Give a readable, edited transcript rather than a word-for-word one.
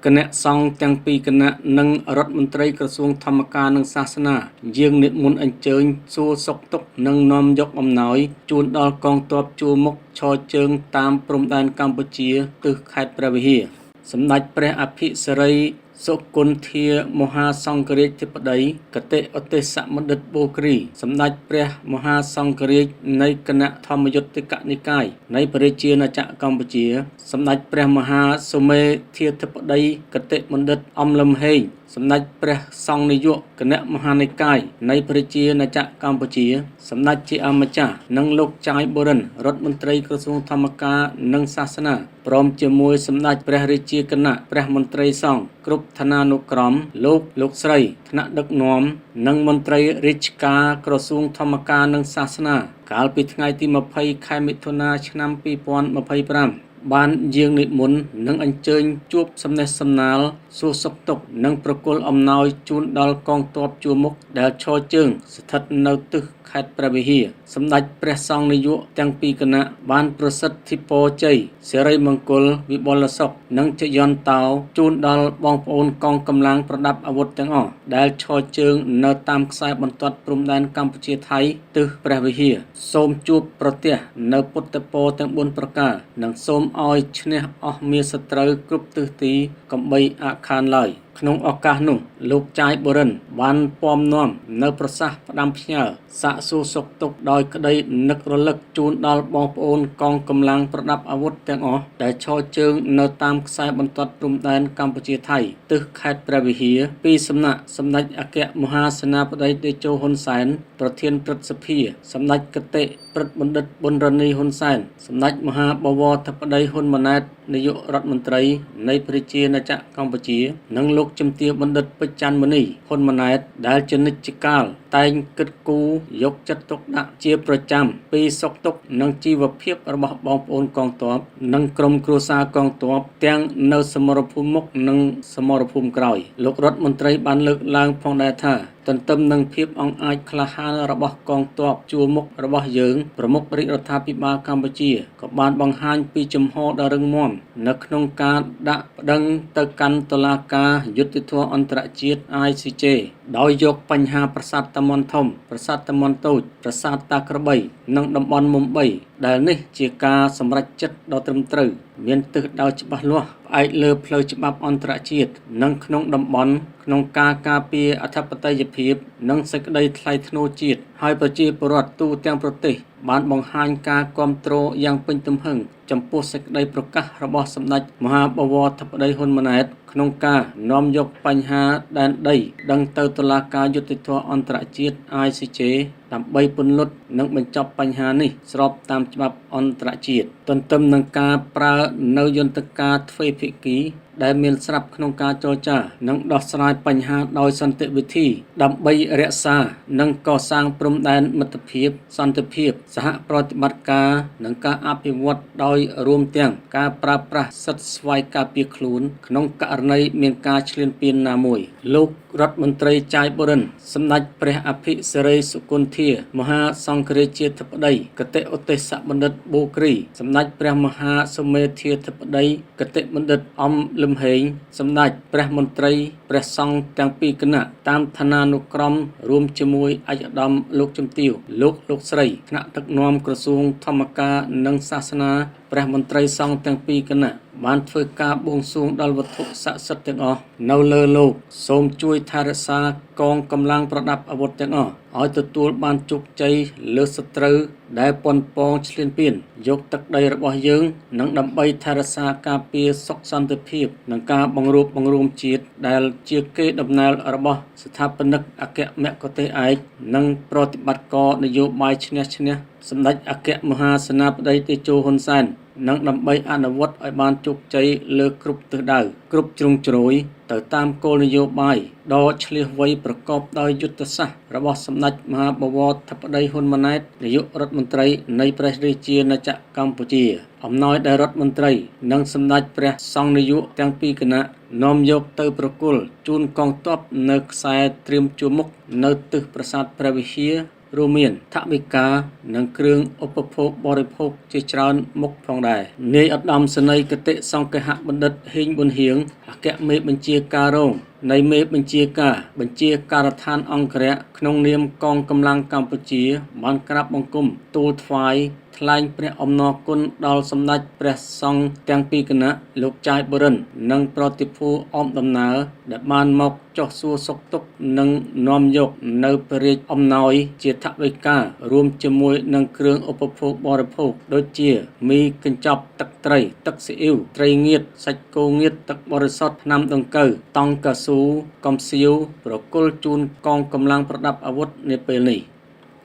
គណៈសង្ឃទាំងពីរគណៈនិងរដ្ឋមន្ត្រីក្រសួងធម្មការនិងសាសនាយាងនិមន្តអញ្ជើញសួរសុខទុក្ខនិងនាំយកអំណោយជូនដល់កងទ័ពជួរមុខឈរជើងតាមព្រំដែនកម្ពុជាទិសខេត្តព្រះវិហារសម្ដេចព្រះអភិសិរីសុគន្ធាមហាសង្ឃរាជធិបតីគតិឧទ្ទេសបណ្ឌិតបូគ្រីសម្ដេចព្រះមហាសង្ឃរាជនៃគណៈធម្មយុត្តិកនិកាយនៃព្រះរាជាណាចក្រកម្ពុជាសម្ដេចព្រះមហាសុមេធាធិបតីគតិបណ្ឌិតអំលឹមហេងសម្ដេចព្រះសង្ឃនាយកគណៈមហានិកាយនៃព្រះរាជាណាចក្រកម្ពុជាសម្ដេចជាអម្ចាស់និងលោកចាយបុរិនរដ្ឋមន្ត្រីក្រសួងធម្មការនិងសាសនាព្រមជាមួយសម្ដេចព្រះរាជាគណៈព្រះមន្ត្រីសង្ឃគ្រប់ឋានានុក្រមលោកលោកស្រីថ្នាក់ដឹកនាំនិងមន្ត្រីរាជការក្រសួងធម្មការនិងសាសនាកាលពីថ្ងៃទី20ខែមិថុនាឆ្នាំ2025បានយាងនិមន្តនិងអញ្ជើញជួបសំណេះសំណាលសួរសុខទុក្ខនិងប្រគល់អំណោយជូនដល់កងទ័ពជួរមុខដែលឈរជើងស្ថិតនៅទិសខេត្តព្រះវិហារសម្ដេចព្រះសង្ឃនាយកទាំងពីរគណៈបានប្រសិទ្ធិពរជ័យសិរីមង្គលវិបុលសុខនិងជយន្តោជូនដល់បងប្អូនកងកម្លាំងប្រដាប់អាវុធទាំងអស់ដែលឈរជើងនៅតាមខ្សែបន្ទាត់ព្រំដែនកម្ពុជាថៃទិសព្រះវិហារសូមជួបប្រទះនៅពុទ្ធពរទាំង4ប្រការនិងសូមឲ្យឈ្នះអស់មាសត្រូវគ្រប់ទិសទីកំបីអាខានឡើយក្នុងឱកាសនោះលោកចាយបុរិនបានពំនាំនៅប្រសាសន៍ផ្ដាំផ្ញើសាកសួរសុខទុក្ខដោយក្តីនឹករលឹកជូនដល់បងប្អូនកងកម្លាំងប្រដាប់អាវុធទាំងអស់ដែលឈរជើងនៅតាមខ្សែបន្ទាត់ព្រំដែនកម្ពុជាថៃទិសខេត្តព្រះវិហារពីសំណាក់សម្ដេចអគ្គមហាសេនាបតីតេជោហ៊ុនសែនប្រធានព្រឹទ្ធសភាសម្ដេចគតិព្រឹទ្ធបណ្ឌិតប៊ុនរ៉ានីហ៊ុនសែនសម្ដេចមហាបវរធិបតីហ៊ុនម៉ាណែតនាយករដ្ឋមន្ត្រីនៃព្រះរាជាណាចក្រកម្ពុជានិងលោកជំទាវបណ្ឌិតពេជ្រច័ន្ទមុនីហ៊ុនម៉ាណែតដែលជានិច្ចកាលតែងគិតគូរយកចិត្តទុកដាក់ជាប្រចាំពីសុខទុក្ខនិងជីវភាពរបស់បងប្អូនកងទ័ពនិងក្រុមគ្រួសារកងទ័ពទាំងនៅសមរភូមិមុខនិងសមរភូមិក្រោយលោករដ្ឋមន្ត្រីបានលើកឡើងផងដែរថាទន្ទឹមនឹងភាពអង់អាចក្លាហានរបស់កងទ័ពជួរមុខរបស់យើងប្រមុខរាជរដ្ឋាភិបាលកម្ពុជាក៏បានបង្ហាញពីជំហរដ៏រឹងមាំនៅក្នុងការដាក់ប្តឹងទៅកាន់តុលាការយុត្តិធម៌អន្តរជាតិ ICJ ដោយយកបញ្ហាប្រាសាទតាមាន់ធំប្រាសាទតាមាន់តូចប្រាសាទតាក្របីនិងតំបន់មុំ3ដែលនេះជាការសម្រេចចិត្តដ៏ត្រឹមត្រូវមានទិសដៅច្បាស់លាស់ផ្អែកលើផ្លូវច្បាប់អន្តរជាតិនិងក្នុងតំបន់ក្នុងការការពារអធិបតេយ្យភាពនិងសេចក្តីថ្លៃថ្នូរជាតិហើយប្រជាពលរដ្ឋទូទាំងប្រទេសបានបង្ហាញការគាំទ្រយ៉ាងពេញទំហឹងចំពោះសេចក្តីប្រកាសរបស់សម្ដេចមហាបវរធិបតីហ៊ុនម៉ាណែតក្នុងការនាំយកបញ្ហាដែនដីដឹងទៅតុលាការយុត្តិធម៌អន្តរជាតិ ICJ ដើម្បីពន្លត់និងបញ្ចប់បញ្ហានេះស្របតាមច្បាប់អន្តរជាតិទន្ទឹមនឹងការប្រើនៅយន្តការទ្វេភាគីដែលមានស្រាប់ក្នុងការចរចានិងដោះស្រាយបញ្ហាដោយសន្តិវិធីដើម្បីរក្សានិងកសាងព្រំដែនមិត្តភាពសន្តិភាពសហប្រតិបត្តិការនិងការអភិវឌ្ឍដោយរួមទាំងការប្រើប្រាស់សិទ្ធិស្វ័យការពារខ្លួនក្នុងករណីមានការឈ្លានពានណាមួយលោករដ្ឋមន្ត្រីចាយបុរិនសម្ដេចព្រះអភិសិរីសុគន្ធាមហាសង្ឃរាជាធិបតីគតិឧទ្ទេសបណ្ឌិតបូគ្រីសម្ដេចព្រះមហាសុមេធាធិបតីគតិបណ្ឌិតអំលឹមហេងសម្ដេចព្រះមន្ត្រីព្រះសង្ឃទាំងពីរគណៈតាមឋានានុក្រមរួមជាមួយឯកឧត្តមលោកជំទាវលោកលោកស្រីថ្នាក់ដឹកនាំក្រសួងធម្មការនិងសាសនាព្រះមន្ត្រីសង្ឃទាំងពីរគណៈបានធ្វើការបួងសួងដល់វត្ថុស័ក្តិសិទ្ធិទាំងអស់នៅលើលោកសូមជួយថែរក្សាកងកម្លាំងប្រដាប់អាវុធទាំងអស់ឲ្យទទួលបានជោគជ័យលើសត្រូវដែលប៉ុនប៉ងឈ្លានពានយកទឹកដីរបស់យើងនិងដើម្បីថែរក្សាការពារសុខសន្តិភាពនិងការបង្រួបបង្រួមជាតិដែលជាកេរដំណែលរបស់ស្ថាបនិកអគ្គមគ្គុទ្ទេសក៍ឯកនិងប្រតិបត្តិការនយោបាយឈ្នះឈ្នះសម្ដេចអគ្គមហាសេនាបតីតេជោហ៊ុនសែននិងដើម្បីអនុវត្តឲ្យបានជោគជ័យលើគ្រប់ទិសដៅគ្រប់ជ្រុងជ្រោយទៅតាមគោលនយោបាយដ៏ឆ្លៀសវៃប្រកបដោយយុទ្ធសាស្ត្ររបស់សម្ដេចមហាបវរធិបតីហ៊ុនម៉ាណែតនាយករដ្ឋមន្ត្រីនៃព្រះរាជាណាចក្រកម្ពុជាអំណោយដែលរដ្ឋមន្ត្រីនិងសម្ដេចព្រះសង្ឃនាយកទាំងពីរគណៈនាំយកទៅប្រគល់ជូនកងទ័ពនៅខ្សែត្រៀមជួរមុខនៅទិសប្រាសាទព្រះវិហារ រួមមានថវិកានិងគ្រឿងឧបភោគបរិភោគជាច្រើនមុខផងដែរ។នាយឧត្តមសេនីយ៍គតិសង្គហបណ្ឌិតហ៊ីងប៊ុនហៀងអគ្គមេបញ្ជាការរងនៃមេបញ្ជាការបញ្ជាការដ្ឋានអង្គរក្សក្នុងនាមកងកម្លាំងកម្ពុជាបានក្រាបបង្គំទូលថ្វាយថ្លែងព្រះអំណរគុណដល់សម្ដេចព្រះសង្ឃទាំងពីរគណៈលោកចាយបុរិននិងប្រតិភូអមដំណើរដែលបានមកចុះសួរសុខទុក្ខនិងនាំយកនៅព្រះរាជអំណោយជាថវិការួមជាមួយនឹងគ្រឿងឧបភោគបរិភោគដូចជាមីកញ្ចប់ទឹកត្រីទឹកស៊ីអ៊ីវត្រីងៀតសាច់គោងៀតទឹកបរិសុទ្ធថ្នាំដង្កូវតង់កៅស៊ូកំសៀវប្រគល់ជូនកងកម្លាំងប្រដាប់អាវុធនាពេលនេះ។